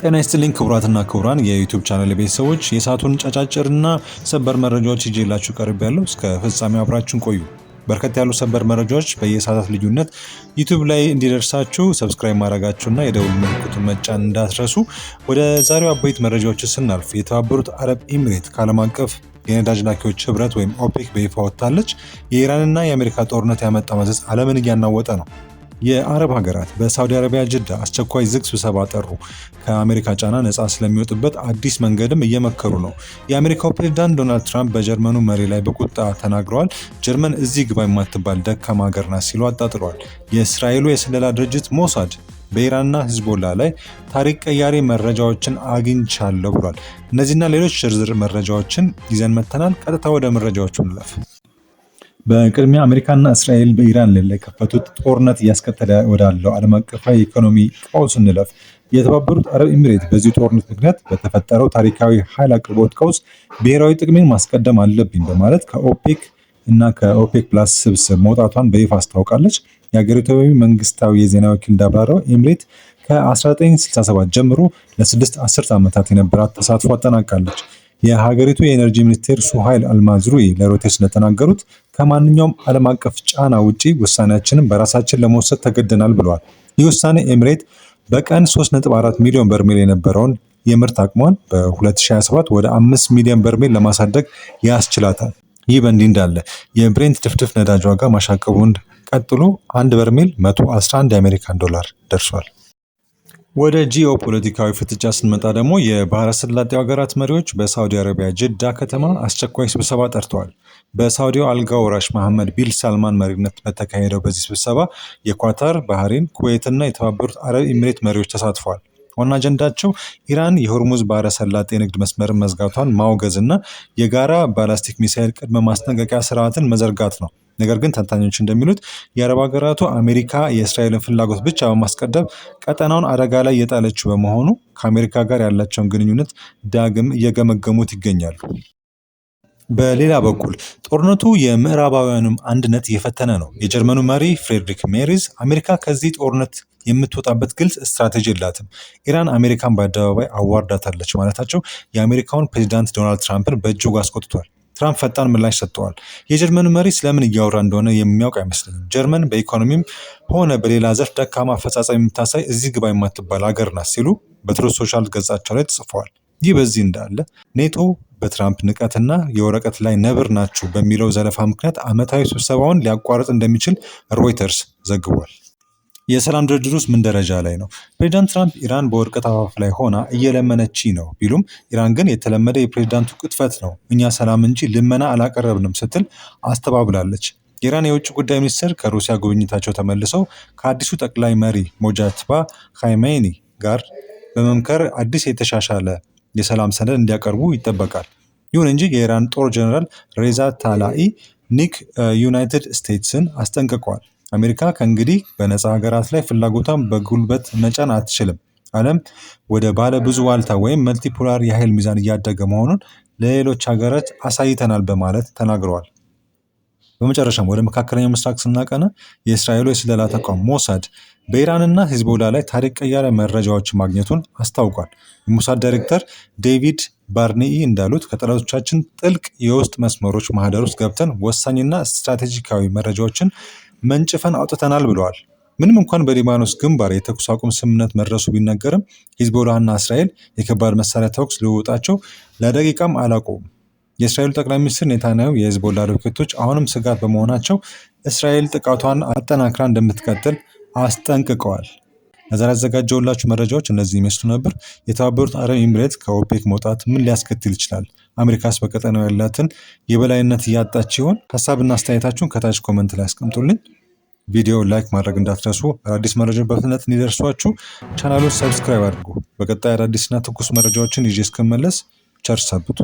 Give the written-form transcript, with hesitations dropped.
ጤና ይስጥልኝ ክቡራትና ክቡራን የ YouTube channel ቤተሰቦች፣ የሰዓቱን አጫጭርና ሰበር መረጃዎች ይዤላችሁ ቀርቤያለሁ። እስከ ፍጻሜው አብራችሁን ቆዩ። በርከት ያሉ ሰበር መረጃዎች በየሰዓታት ልዩነት YouTube ላይ እንዲደርሳችሁ subscribe ማድረጋችሁና የደውል ምልክቱን መጫን እንዳትረሱ። ወደ ዛሬው አበይት መረጃዎች ስናልፍ፣ የተባበሩት አረብ ኤሚሬት ከዓለም አቀፍ የነዳጅ ላኪዎች ህብረት ወይም ኦፔክ በይፋ ወጥታለች። የኢራንና የአሜሪካ ጦርነት ያመጣ መዘዝ ዓለምን እያናወጠ ነው። የአረብ ሀገራት በሳውዲ አረቢያ ጅዳ አስቸኳይ ዝግ ስብሰባ ጠሩ። ከአሜሪካ ጫና ነፃ ስለሚወጡበት አዲስ መንገድም እየመከሩ ነው። የአሜሪካው ፕሬዝዳንት ዶናልድ ትራምፕ በጀርመኑ መሪ ላይ በቁጣ ተናግረዋል። ጀርመን እዚህ ግባ የማትባል ደካማ ሀገር ናት ሲሉ አጣጥለዋል። የእስራኤሉ የስለላ ድርጅት ሞሳድ በኢራንና ሂዝቦላ ላይ ታሪክ ቀያሪ መረጃዎችን አግኝቻለሁ ብሏል። እነዚህና ሌሎች ዝርዝር መረጃዎችን ይዘን መጥተናል። ቀጥታ ወደ መረጃዎቹ እንለፍ። በቅድሚያ አሜሪካና እስራኤል በኢራን ላይ የከፈቱት ጦርነት እያስከተለ ወዳለው ዓለም አቀፋዊ የኢኮኖሚ ቀውስ እንለፍ። የተባበሩት አረብ ኤሚሬት በዚህ ጦርነት ምክንያት በተፈጠረው ታሪካዊ ኃይል አቅርቦት ቀውስ ብሔራዊ ጥቅሜን ማስቀደም አለብኝ በማለት ከኦፔክ እና ከኦፔክ ፕላስ ስብስብ መውጣቷን በይፋ አስታውቃለች። የሀገሪቱ መንግስታዊ የዜና ወኪል እንዳብራራው ኤሚሬት ከ1967 ጀምሮ ለ6 አስርት ዓመታት የነበራት ተሳትፎ አጠናቃለች። የሀገሪቱ የኤነርጂ ሚኒስቴር ሱሃይል አልማዝሩይ ለሮይተርስ እንደተናገሩት ከማንኛውም ዓለም አቀፍ ጫና ውጪ ውሳኔያችንን በራሳችን ለመወሰድ ተገደናል ብለዋል። ይህ ውሳኔ ኤሚሬት በቀን 3.4 ሚሊዮን በርሜል የነበረውን የምርት አቅሟን በ2027 ወደ 5 ሚሊዮን በርሜል ለማሳደግ ያስችላታል። ይህ በእንዲህ እንዳለ የብሬንት ድፍድፍ ነዳጅ ዋጋ ማሻቀቡን ቀጥሎ አንድ በርሜል 111 የአሜሪካን ዶላር ደርሷል። ወደ ጂኦ ፖለቲካዊ ፍጥጫ ስንመጣ ደግሞ የባህረ ሰላጤው ሀገራት መሪዎች በሳውዲ አረቢያ ጅዳ ከተማ አስቸኳይ ስብሰባ ጠርተዋል። በሳውዲው አልጋ ወራሽ መሐመድ ቢን ሳልማን መሪነት በተካሄደው በዚህ ስብሰባ የኳታር፣ ባህሬን፣ ኩዌትና የተባበሩት አረብ ኤሚሬት መሪዎች ተሳትፈዋል። ዋና አጀንዳቸው ኢራን የሆርሙዝ ባህረ ሰላጤ የንግድ መስመርን መዝጋቷን ማውገዝ እና የጋራ ባላስቲክ ሚሳይል ቅድመ ማስጠንቀቂያ ስርዓትን መዘርጋት ነው። ነገር ግን ተንታኞች እንደሚሉት የአረብ ሀገራቱ አሜሪካ የእስራኤልን ፍላጎት ብቻ በማስቀደም ቀጠናውን አደጋ ላይ የጣለችው በመሆኑ ከአሜሪካ ጋር ያላቸውን ግንኙነት ዳግም እየገመገሙት ይገኛሉ። በሌላ በኩል ጦርነቱ የምዕራባውያኑም አንድነት እየፈተነ ነው። የጀርመኑ መሪ ፍሬድሪክ ሜሪዝ አሜሪካ ከዚህ ጦርነት የምትወጣበት ግልጽ ስትራቴጂ የላትም፣ ኢራን አሜሪካን በአደባባይ አዋርዳታለች ማለታቸው የአሜሪካውን ፕሬዚዳንት ዶናልድ ትራምፕን በእጅጉ አስቆጥቷል። ትራምፕ ፈጣን ምላሽ ሰጥተዋል። የጀርመኑ መሪ ስለምን እያወራ እንደሆነ የሚያውቅ አይመስለኝም። ጀርመን በኢኮኖሚም ሆነ በሌላ ዘርፍ ደካማ አፈጻጸም የምታሳይ እዚህ ግባ የማትባል ሀገር ናት ሲሉ በ Truth Social ገጻቸው ላይ ጽፈዋል። ይህ በዚህ እንዳለ ኔቶ በትራምፕ ንቀትና የወረቀት ላይ ነብር ናችሁ በሚለው ዘለፋ ምክንያት ዓመታዊ ስብሰባውን ሊያቋርጥ እንደሚችል ሮይተርስ ዘግቧል። የሰላም ድርድር ውስጥ ምን ደረጃ ላይ ነው? ፕሬዚዳንት ትራምፕ ኢራን በውድቀት አፋፍ ላይ ሆና እየለመነች ነው ቢሉም ኢራን ግን የተለመደ የፕሬዚዳንቱ ቅጥፈት ነው፣ እኛ ሰላም እንጂ ልመና አላቀረብንም ስትል አስተባብላለች። የኢራን የውጭ ጉዳይ ሚኒስትር ከሩሲያ ጉብኝታቸው ተመልሰው ከአዲሱ ጠቅላይ መሪ ሞጃትባ ኻሜኒ ጋር በመምከር አዲስ የተሻሻለ የሰላም ሰነድ እንዲያቀርቡ ይጠበቃል። ይሁን እንጂ የኢራን ጦር ጀነራል ሬዛ ታላኢ ኒክ ዩናይትድ ስቴትስን አስጠንቅቀዋል። አሜሪካ ከእንግዲህ በነፃ ሀገራት ላይ ፍላጎቷን በጉልበት መጫን አትችልም። ዓለም ወደ ባለ ብዙ ዋልታ ወይም multipolar የኃይል ሚዛን እያደገ መሆኑን ለሌሎች ሀገራት አሳይተናል በማለት ተናግረዋል። በመጨረሻም ወደ መካከለኛው ምስራቅ ስናቀና የእስራኤሉ የስለላ ተቋም ሞሳድ በኢራንና ሂዝቦላ ላይ ታሪክ ቀያሪ መረጃዎች ማግኘቱን አስታውቋል። የሞሳድ ዳይሬክተር ዴቪድ ባርኔኢ እንዳሉት ከጠላቶቻችን ጥልቅ የውስጥ መስመሮች ማህደር ውስጥ ገብተን ወሳኝና ስትራቴጂካዊ መረጃዎችን መንጭፈን አውጥተናል ብለዋል። ምንም እንኳን በሊባኖስ ግንባር የተኩስ አቁም ስምምነት መድረሱ ቢነገርም ሂዝቦላና እስራኤል የከባድ መሳሪያ ተኩስ ልውውጣቸው ለደቂቃም አላቆሙም። የእስራኤሉ ጠቅላይ ሚኒስትር ኔታንያሁ የሂዝቦላ ሮኬቶች አሁንም ስጋት በመሆናቸው እስራኤል ጥቃቷን አጠናክራ እንደምትቀጥል አስጠንቅቀዋል። ለዛሬ ያዘጋጀሁላችሁ መረጃዎች እነዚህ ይመስሉ ነበር። የተባበሩት አረብ ኤሚሬት ከኦፔክ መውጣት ምን ሊያስከትል ይችላል? አሜሪካስ በቀጠናው ያላትን የበላይነት እያጣች ይሆን? ሀሳብና አስተያየታችሁን ከታች comment ላይ አስቀምጡልኝ። ቪዲዮ like ማድረግ እንዳትረሱ። አዳዲስ መረጃዎች በፍጥነት እንዲደርሷችሁ ቻናሉን subscribe አድርጉ። በቀጣይ አዳዲስና ትኩስ መረጃዎችን ይዤ እስክመለስ ቸር ሰንብቱ።